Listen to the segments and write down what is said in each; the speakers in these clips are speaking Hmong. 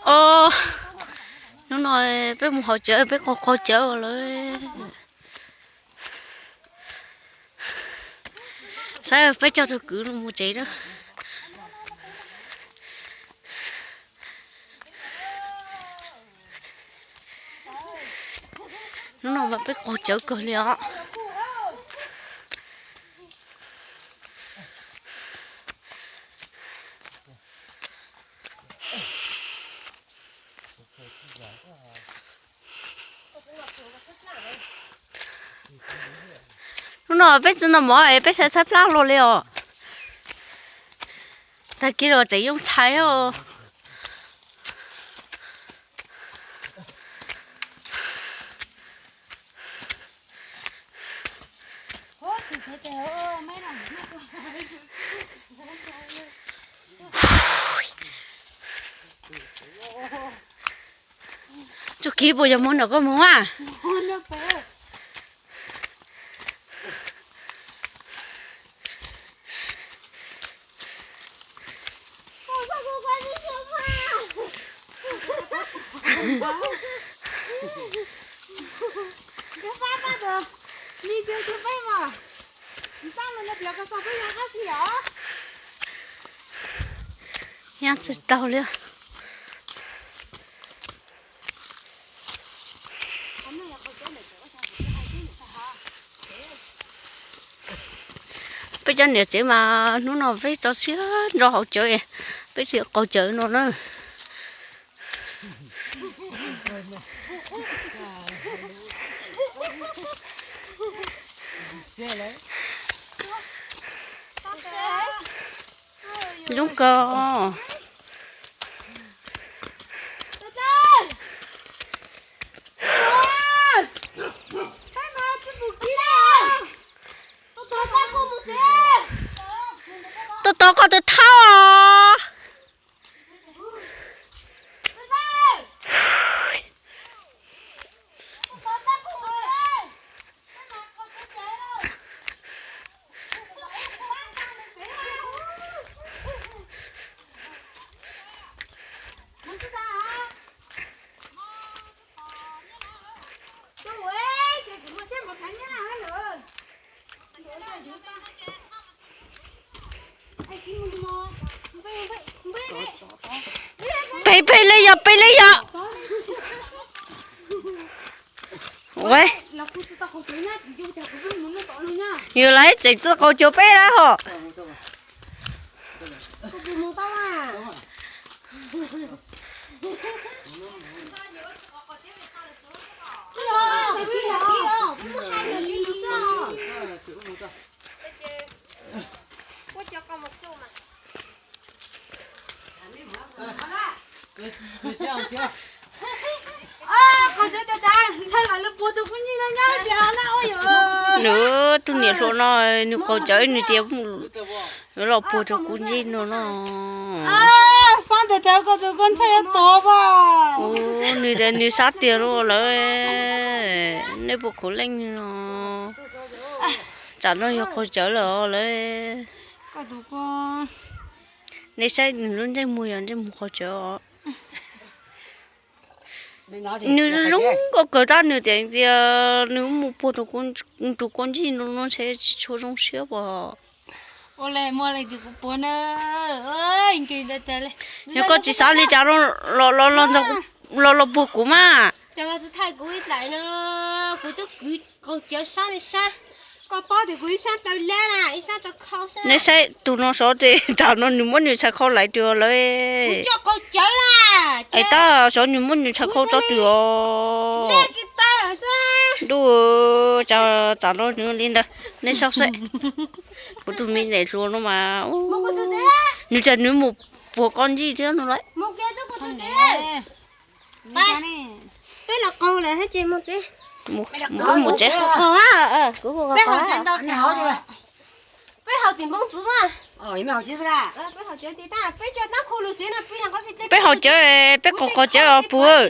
Os, hnub no peb mus haus cawv, peb qaug qaug cawv lawm. Saib peb coj tus kwv no mus tsev na. Hnub no mas peb qaug cawv kawg li os. Hnub no peb tsis noj mov es peb sai tshaib plab luaj li os. Tag kis los tseem yooj tshais os. Tsuj kiv puas yog muag nram koj mus a? Nyab tsis tau li. Peb cov niam tsev mas hnub no peb tso siab ntso haus cawv, peb thiaj qaug cawv no na. Zoo kawg. Tuaj tos koj tus thauj os. Peb peb li yog, peb li yog. Yus lawv tseem tsis qaug cawv peb lawm hos. Nws tus niam hluas no, nws qaug cawv nws tias yuav los puag rau kuv ntsej no no. Xab ntawm tas koj tus koj ntxhais yuav tuag as. Nws tias nws sab tiag lawm. Nej puas khuv leej no? Tsam no yog qaug cawv lawm lawm. Nej saib nws lub ntsej muag yog ntsej muag qaug cawv os. Nws zoo nkauj kawg tab nws tias tias nws mus puag rau kuv ntsej no no ntshe tsis tshua zoo siab as. Yog koj tsis xav li cas los los puag kuv mas. Nej saib tus no sov tes tsam no nws muab nws txhais khau laiv twg lawm. Es tab sov nws muab nws txhais khau tso twg os. Ntuj, tsam no nws li ntawd nej saib xwb. Kuv tus me niam hluas no mas nws tias nws mus puag koj ntsej thiab no lawm. Peb los qaug lawm thiab ces mus tsev. Mus tsev. Qaug, kuv qaug. Peb haus tim npoo txwv mas. Peb haus cawv, peb qaug qaug cawv os puag.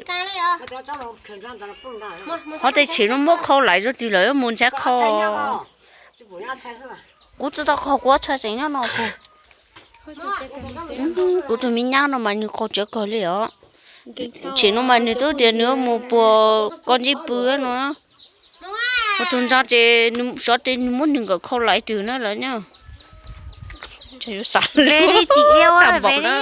Qhov tej tsheb no muab khau laiv rau twg lawm mus ntshai qhov. Kuv tsis tau qaug, kuv txhais tseem nyob no puag. Kuv tus me nyab no mas nws qaug cawv kawg li os. Tsev no mas nws twb tias nws mus puag koj ntsib pw no. Ua tus ntxhais ces nws xyov tias nws muab nws nkawm khau laiv twg na lawm na. Yuav xav li tsis iab tam npaum na.